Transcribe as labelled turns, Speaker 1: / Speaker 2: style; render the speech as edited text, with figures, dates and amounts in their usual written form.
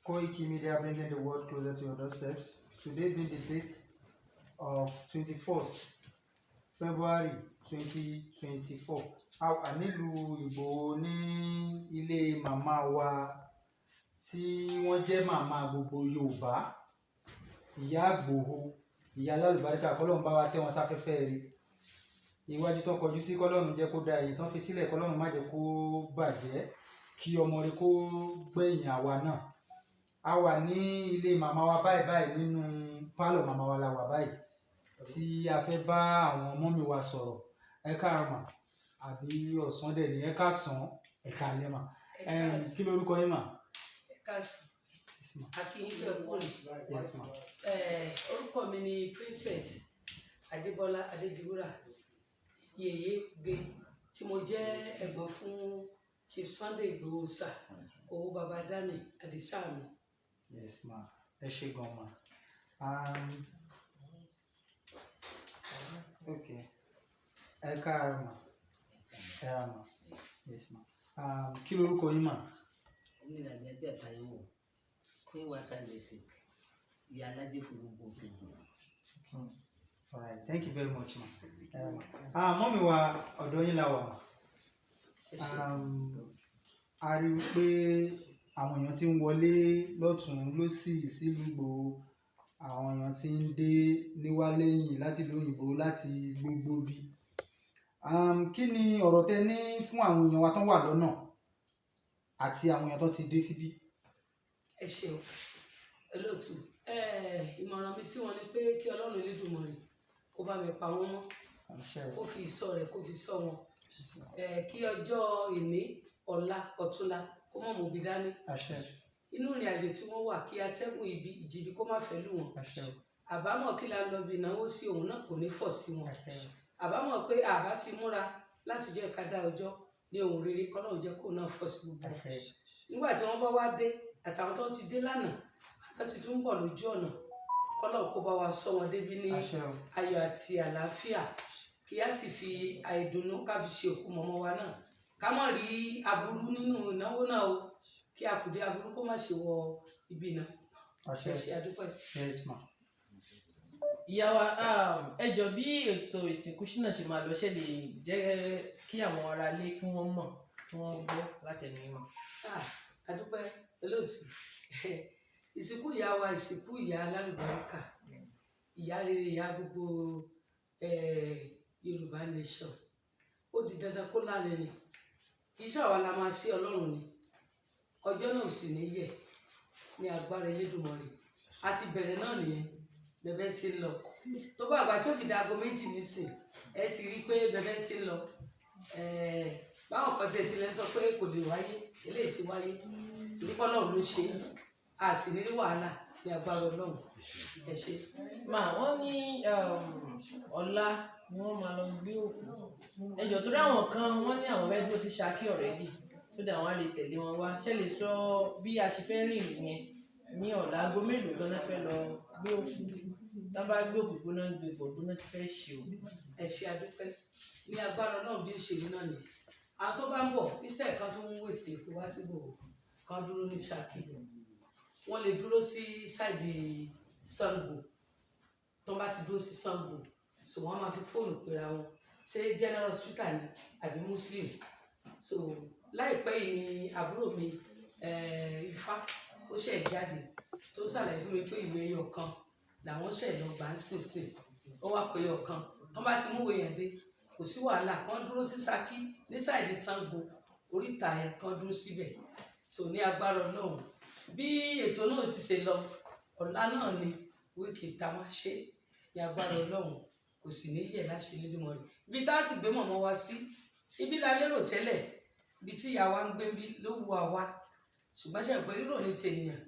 Speaker 1: Koiki Media, bringing the world closer to your doorsteps. Today being the date of 21st February 2024. A wà nílùú Ìgbòho ní ilé màmá wa tí wọ́n jẹ́ màmá gbogbo Yorùbá, ìyá Ìgbòho, ìyá alálùbáríkà. Kọ́lọ́run bá wa tẹ́ wọn sáfẹ́fẹ́ rí. Iwájú tó kọjú sí, kọ́lọ́run jẹ́ kó dáa. Èyí tán fi sílẹ̀, kọ́lọ́run má jẹ́ kó bàjẹ́, kí ọmọ rẹ̀ kó gbẹ̀yìn àwa náà. A wà ní ilé màmá wa báyìí báyìí, nínú pálọ̀ màmá wa la wà báyìí tí a fẹ́ bá àwọn mummy wa sọ̀rọ̀. Ẹ káàárọ̀ mà, àbí ọ̀sán dẹ̀ ní? Ẹ káàsán, ẹ káalẹ́ mà. Kí lorúkọ yín mà?
Speaker 2: Ẹ káàsán.
Speaker 1: Yes, ma.
Speaker 2: Akínyìn pẹ̀ kúrò.
Speaker 1: Yes, ma.
Speaker 2: Orúkọ mi ni Princess Adébọ́lá Adédiwúrà Yèyé Ge, tí mo jẹ́ ẹ̀gbọ́n fún Chief Sunday Igboho Sà, owó baba dami Àdìsá mi.
Speaker 1: Yes ma, ẹ ṣé gan ma. Okay, ẹ káàárọ̀ mà, ẹ ra mà. Yes ma. Kí lorúkọ yín mà?
Speaker 3: Omi Alhaja Taiwo, Queen Waka Lesi, ìyá alájẹ fún gbogbo Òkègùn.
Speaker 1: All right, thank you very much, ma. Ẹ ra mà. Ah, mummy wa, ọ̀dọ̀ yín la wà mà.
Speaker 2: Ẹ ṣé.
Speaker 1: A rí i pé àwọn èèyàn ti ń wọlé lọ́tùn lósì sílùú Ìgbòho, àwọn èèyàn ti ń dé níwá lẹ́yìn láti ìlú òyìnbó, láti gbogbo ibi. Kí ni ọ̀rọ̀ tẹ ní fún àwọn èèyàn wa tó wà lọ́nà àti àwọn èèyàn tó ti dé síbí?
Speaker 2: Ẹ ṣeun, olóòtú. Ìmọ̀ràn mi sí wọn ni pé kí Ọlọ́run Elédùmarè kó bá mi pa wọ́n mọ́,
Speaker 1: Àṣẹ.
Speaker 2: kó fi ìṣọ́ rẹ̀ kó fi ṣọ́ wọn, kí ọjọ́ ìní, ọ̀la, ọ̀túnla kó má mú ibi dání.
Speaker 1: Àṣẹ.
Speaker 2: Inú ìrìn àjò tí wọ́n wà, kí atẹ́gùn ibi, ìjìbí kó má fẹ́ lù wọ́n.
Speaker 1: Àṣẹ.
Speaker 2: Àbámọ̀ kí la lọ bí ìnáwó sí òun náà kò ní fọ̀ sí wọn.
Speaker 1: Àṣẹ.
Speaker 2: Àbámọ̀ pé àbá ti múra láti jẹ́ ká dá ọjọ́ ní ohun rere, kọ́nà jẹ́ kó náà fọ̀ sí gbogbo wọn.
Speaker 1: Àṣẹ.
Speaker 2: Nígbà tí wọ́n bá wá dé, àtàwọn tó ti dé lánàá, tó ti tún bọ̀ lójú ọ̀nà, kọ́nà kó bá wa sọ wọn débi ní
Speaker 1: Àṣẹ o.
Speaker 2: ayọ̀ àti àlàáfíà, kí a sì fi àìdùnnú ká fi ṣe òkú mọ̀mọ́ wa náà, ká má rí aburú nínú ìnáwó náà o, kí akùdé aburú kó má ṣe wọ ibi náà.
Speaker 1: Àṣẹ.
Speaker 2: Ẹ ṣé, àdúpẹ́.
Speaker 1: Yes ma.
Speaker 4: Ìyá wa, ẹ jọ, bí ètò ìsìnkú ṣínà ṣe máa lọ, ṣe lè jẹ́ kí àwọn aráalé kí wọ́n mọ̀, kí wọ́n gbọ́ láti ẹnu yín mọ́?
Speaker 2: Ah, àdúpẹ́, olóòtú. Ìsìnkú ìyá wa, ìsìnkú ìyá alálùbáríkà, ìyá rere, ìyá gbogbo Yorùbá nation, ó di dandan kó lárinrin. Kì í ṣàwa la máa ṣe, Ọlọ́run ni. Ọjọ́ náà ò sì ní yẹ̀ ní agbára Elédùmarè. A ti bẹ̀rẹ̀ náà nìyẹn, bẹ̀bẹ̀ ti ń lọ. Tó bá àgbà tó fi da aago 2 nísìn, ẹ ti rí i pé bẹ̀bẹ̀ ti ń lọ. Báwọn kan tiẹ̀ tilẹ̀ ń sọ pé kò lè wáyé, eléyìí ti wáyé torí pé Ọlọ́run ló ṣe é. A sì ní wàhálà ní agbára Ọlọ́run. Ẹ ṣé.
Speaker 4: Mà, wọ́n ní ọ̀la ni wọ́n máa lọ gbé òkú. Ẹ jọ̀ọ́, torí àwọn kan wọ́n ní àwọn fẹ́ dúró sí Ṣakí already, so that wọ́n á lè tẹ̀lé wọn wá. Ṣé lè sọ bí a ṣe fẹ́ rìn yẹn ní ọ̀la? Aago mélòó gan-an fẹ́ lọ gbé òkú? Tá bá gbé òkú gbóná, gbé bọ̀ gbóná ti fẹ́ ṣe o.
Speaker 2: Ẹ ṣé, adúpẹ́. Ní agbára náà, bí ó ṣe rí náà nìyẹn. Àwọn tó bá ń bọ̀ iṣẹ́ kan tó ń wèsì èkó wá sí Ìgbòho kan, dúró ní Ṣakí. Wọ́n lè dúró sí side Ṣàngó. Tó bá ti dúró sí Ṣàngó, so wọ́n máa fi fóònù pera wọn, ṣé general hospital ni àbí Muslim. So láìpẹ́ yìí ni àbúrò mi, Ifá, ó ṣẹ̀ jáde tó ṣàlàyé fún mi pé ìwé ẹyọ kan làwọn ṣẹ̀ lọ gbà ń sìn sìn. Ó wá pé ẹyọ kan tó bá ti mú ìwé yẹn dé, kò sí wàhálà. Kan dúró sí Ṣakí ní side Ṣàngó, oríta yẹn, kan dúró síbẹ̀. So ní agbára Ọlọ́run, bí ètò náà sì ṣe lọ, ọ̀la náà ni wíìkì tá a máa ṣe. Ní agbára Ọlọ́run, kò sì ní yẹ̀ láṣẹ Elédùmarè. Ibi tá a sì gbé mọ̀mọ́ wa sí, ibi la lérò tẹ́lẹ̀, ibi tí ìyá wa ń gbé bí ló wù àwa, ṣùgbọ́n ṣe pé rírò ní tènìyàn.